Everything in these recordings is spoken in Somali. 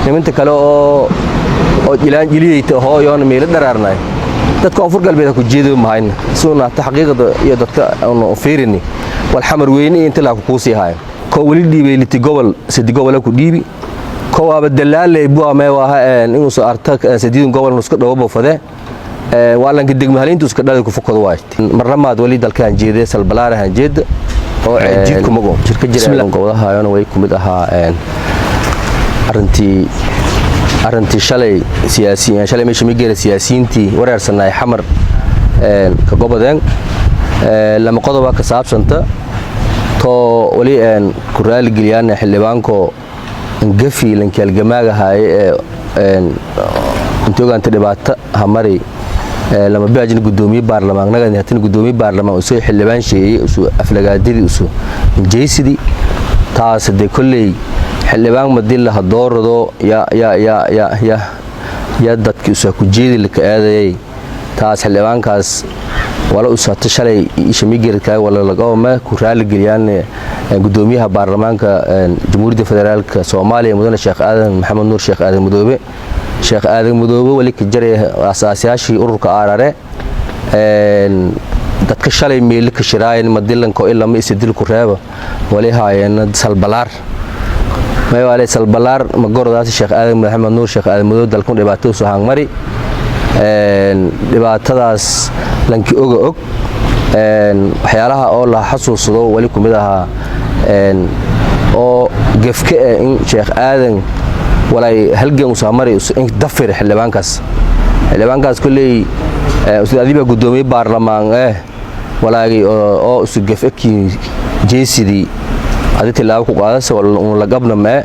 Niminta kale oo jilaan jiliyeyta hooyoona meelo dharaarnay, dadka Koonfur Galbeed ku jeedo mahayna suuna ta xaqiiqada iyo dadka aanu fiirini wal Xamar weyne inta la ku sii hayo ko wali dhiibay liti gobol sidi gobol ku dhiibi ko waaba dalaalay buu ama waa inuu soo arta sideed gobol nuska dhawo fade waa lanka degmahaliintu iska dhalay ku fukado waay. Marlamaad wali dalkan jeeday salbalaarahan jeeda oo jidku mago jirka jira gobolaha way ku mid ahaa arintii shalay siyaasiyiin shalay meesha migeera siyaasiyiintii wareersanay Xamar ka gobodeen lama qodoba ka saabsanta to wali ku raali geliyaan xildhibaanko gafi lankaalgamaaga haaye ee intooganta dhibaato hamari lama baajin gudoomiye baarlamaan naga hatin gudoomiye baarlamaan usoo xildhibaan sheeyay usoo aflagaadidii usoo jeysidi. Taas de kulley xildhibaan madilla hadoorado ya ya ya ya ya ya dadkii usoo ku jeedi la ka aadayay. Taas xildhibaankaas wala usoo shalay isha migeerka wala laga ma ku raali geliyaan gudoomiyaha baarlamaanka Jamhuuriyadda Federaalka Soomaaliya, mudane Sheekh Aadan Maxamed Nuur, Sheekh Aadan Madoobe. Sheekh Aadan Madoobe wali ka jiray aasaasayaashii ururka Aarare. Dadka shalay meel ka shiraayeen madilanko ilaa ma isidil ku reeba wali haayeen salbalaar may wali salbalaar ma gordaas. Sheekh Aadan Maxamed Nuur, Sheekh Aadan Madoobe, dalku dhibaato soo hangmari dhibaatadaas lanki oga og waxyaalaha oo la xasuusado wali ku mid ahaa oo gefke in Sheekh Aadan walay halgan usoo maray in dafir xildhibaankaas kulley usoo adiba gudoomiye baarlamaan walaagay oo isu gefki jeesidii adi tilaabo ku qaadasa wala la gabna ma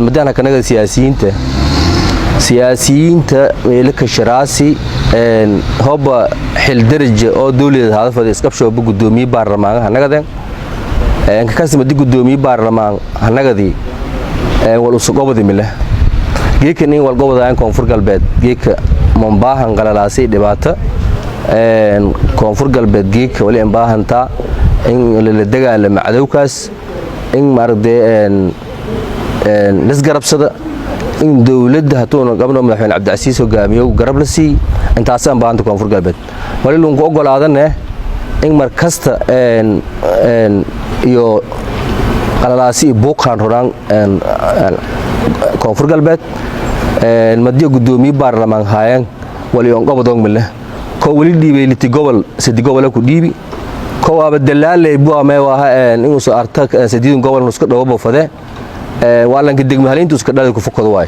madana kanaga siyaasiyiinta meelka shiraasi hoba xil daraja oo dawladda hadafada iskabshooba gudoomiye baarlamaanka hanagadeen kasima di gudoomiye baarlamaan hanagadii wal usugobadi mile geeka nin wal gobodaan Koonfur Galbeed geeka mambaahan qalalaasay dhibaato Koonfur Galbeed geeka wali baahantaa in la dagaalamo cadowkaas, in maaragtay lasgarabsada, in dawladda hatuuna gabno madaxweyne Cabdicasiis hogaamiyo garab la siiy. Intaasaan baahanta Koonfur Galbeed wali lunku ogolaadane in mar kasta iyo qalalaasi iyo buuqaan roraan Koonfur Galbeed. Madiyo gudoomiye baarlamaan haayeen wali on gobodoon mile ko wali dhiibay liti gobol sidi gobol ku dhiibi ko waaba dalaalay buu ama waa inuu soo arta sideed gobol nuska dhawo fade waa lanka degmahaliintu iska dhalay ku fukado waay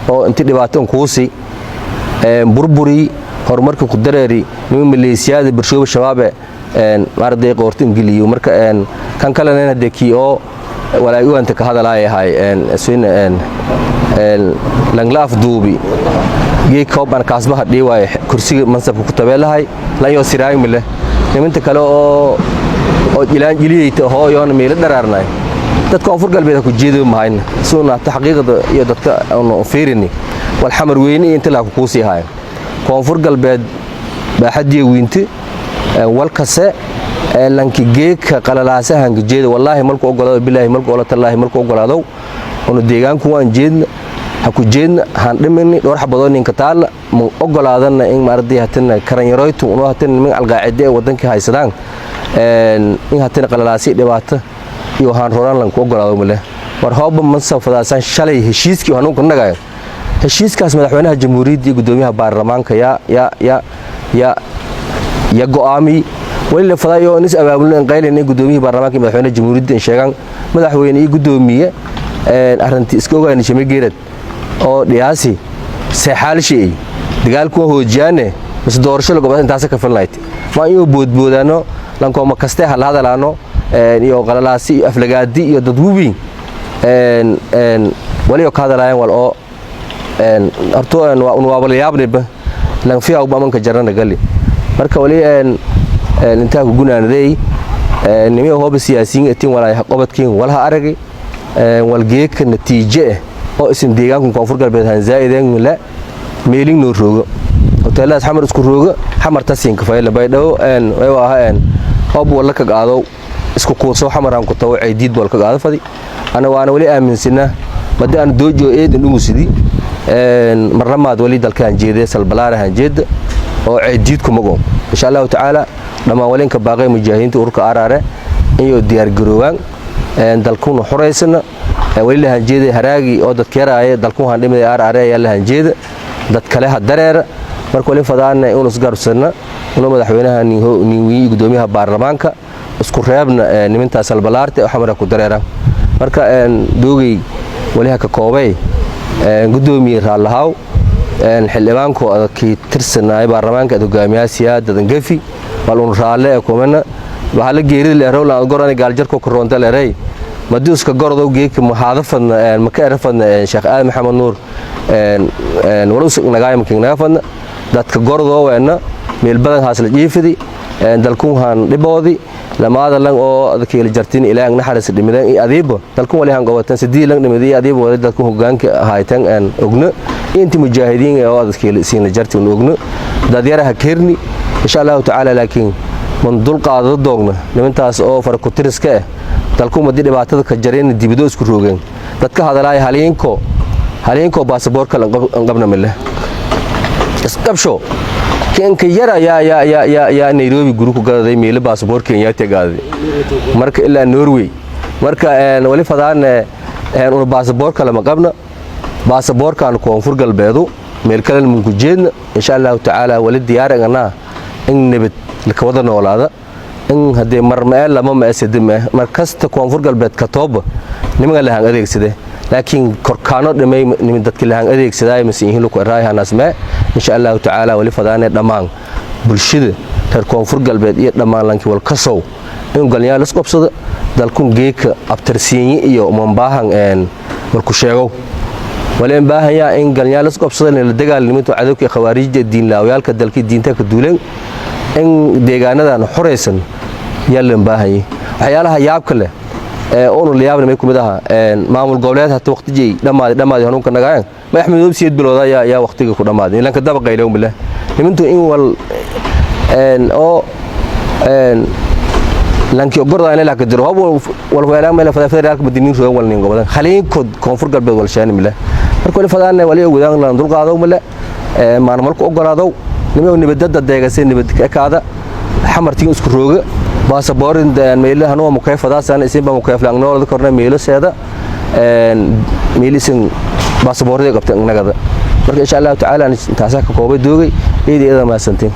oo intii dhibaato kuusi burburi horumarka ku dareeri nima maleesiyada barshooba shabaab maarday qoorta ingiliyo. Marka kan kalena hadee kii oo walaay uanta ka hadalaayahay sin langlaaf duubi gee kooban kaasbaha dhiiwaay kursiga mansabka ku tabeelahay lan yoo siraay mile niminta kale oo jilaan jiliyeyta hooyoona meelo dharaarnay, dadka Koonfur Galbeed ku jeedo mahayna suuna ta xaqiiqada iyo dadka aanu fiirini wal Xamar weyne inta la ku sii hayo Koonfur Galbeed baaxadiyo weynti walkase lanki geeka qalalaasahan jeeda. Wallaahi markuu ogolaado, bilaahi markuu ogolaado, tallaahi markuu ogolaado, unu deegaanku waan jeedna ha ku jeedna han dhimani dhowr xabadoo ninka taala ma ogolaadana in maarday hatina karanyaroytu unu hatina min alqaacide ee wadanka haysadaan in hatina qalalaasi dhibaato iyo han roran lanku ogolaado male. War hooba mansab fadaasan shalay heshiiskii hanuunka nagayo heshiiskaas madaxweynaha jamhuuriyadda iyo gudoomiyaha baarlamaanka ya ya ya ya ya go'aami wali la fadayo nis abaabulin qaylin gudoomiyaha baarlamaanka iyo madaxweynaha jamhuuriyadda in sheegan madaxweyne iyo gudoomiye arrintii iska ogaani shame geerad oo dhiyaasi seexaal shay dagaalku hoojiyaane mise doorasho la gobol intaas ka filayd ma iyo boodboodaano lankooma kaste hal hadalaano iyo qalalaasi iyo aflagaadi iyo dad weyn wali oo ka hadalaayeen wal oo horto waa un waaba la yaabniba lan fiya uba manka jarana gali. Marka wali intaa ku gunaanaday nimiyo hooba siyaasiyiin etin walaay qobadkiin walaha aragay walgeeka natiije oo isin deegaanka Koonfur Galbeed han zaa'ideen la meelin noo roogo hoteeladaas Xamar isku roogo Xamar tasiinka fayla Baydhabo way waa hoob wala ka qaado isku kuurso Xamar aan ku tawo ciidiid wal ka qaado fadi ana waana wali aaminsana. Madi aan doojo eedan dhugusidi marlamaad wali dalkaan jeede salbalaarahan jeeda oo ceediidku mago. Insha Allahu tacaala, dhammaan walinka baaqay mujaahidiinta ururka Araare inuu diyaar garoobaan dalkuna xoraysana. Wali lahan jeeda haraagi oo dadka yaraaye dalku han dhimay Araare ayaa lahan jeeda, dad kale ha dareera. Marka wali fadaana inuu isgarbsana, inuu madaxweynaha nin gudoomiyaha baarlamaanka isku reebna nimintaas salbalaarta oo Xamara ku dareera. Marka doogay wali ha ka koobay: gudoomiye, raallahaw, xildhibaanku adakii tirsanaay baarlamaanka ad hogaamiyaha siyaadadan gafi bal un raalle ee kumana waxaa la geerida leerowla gorani gaaljarko koronta leeray madiuska gorodow geeka maxaada fadna maka era fadna. Sheekh Aadan Maxamed Nuur walus nagaay makin naga fadna dadka gorodoo weena meel badan haas la jiifidi dalkun han dhiboodi lamaada lang oo adkeeli jartin ilaa naxaris dhimidan iyo adiiba dalkun wali han gobatan sidii lang dhimidi adiiba wali dalkun hogaanka haytan aan ogno, intii mujaahidiin oo adkeeli siin la jartin ogno dad yaraha keerni, insha Allahu tacaala. Laakiin man dul qaado doogna nimantaas oo farakutiriska ah dalku madii dhibaatada ka jareen dibado isku roogeen dadka hadalaay haliinko baasaboorka lanqabna mile isqabsho kenka yara yaa Nairobi guri ku gadaday, meelo baasaboor Kenyaati gaaday, marka ilaa Norway. Marka wali fadaan una baasaboorka lama qabna, baasaboorkan Koonfur Galbeedu meel kale munku jeedna. Insha Allahu tacaala, wali diyaar in nabad laka wada noolaada in haddee mar mae lama mae sadi mae mar kasta Koonfur Galbeed ka tooba nimanka lahan adeegsade, laakiin korkaano dhimay nimin dadka lahan adeegsadaay mase yihiin luku eraayhanas mee. Insha Allahu tacaala, wali fadaane dhammaan bulshada reer Koonfur Galbeed iyo dhammaan lankii wal kasow in galnyaa las qabsado dalkun geeka abtarsiinyi iyo mambaahan warku sheegow. Wali baahanyaa in galnyaa las qabsado la dagaalniminta cadowka khawaarijda diinlaawyaalka dalkii diinta ka duuleen, in deegaanadan xoraysan yaa lan baahanyay. Waxyaalaha yaabka leh ee unu la yaabna may kumid aha maamul goboleed hata waqtijay dhamaaday dhamaaday hanuunka nagaayan madax midoob 8 bilooda yaa waqtiga ku dhamaaday ilanka daba qaylow billah nimintu in wal oo lanki ogorda in la ka diro hab wal weelaan meel federaalka madiniin roogan wal nin gobodan khaliinkood Koonfur Galbeed wal shaani mile. Marka wali fadaana wali ogodaan lan dulqaado mile maalmalku ogolaado nimo nabadada deegasay nabad ka kaada xamartiin isku rooga baasaboor meelaha noo mukayfadaasaan isinba mukayflaan noolada korna meelo seeda meelisin baasaboorada qabta nagada. Marka insha Allahu tacaala, intaasaa ka koobay doogay. Eeda maasantiin.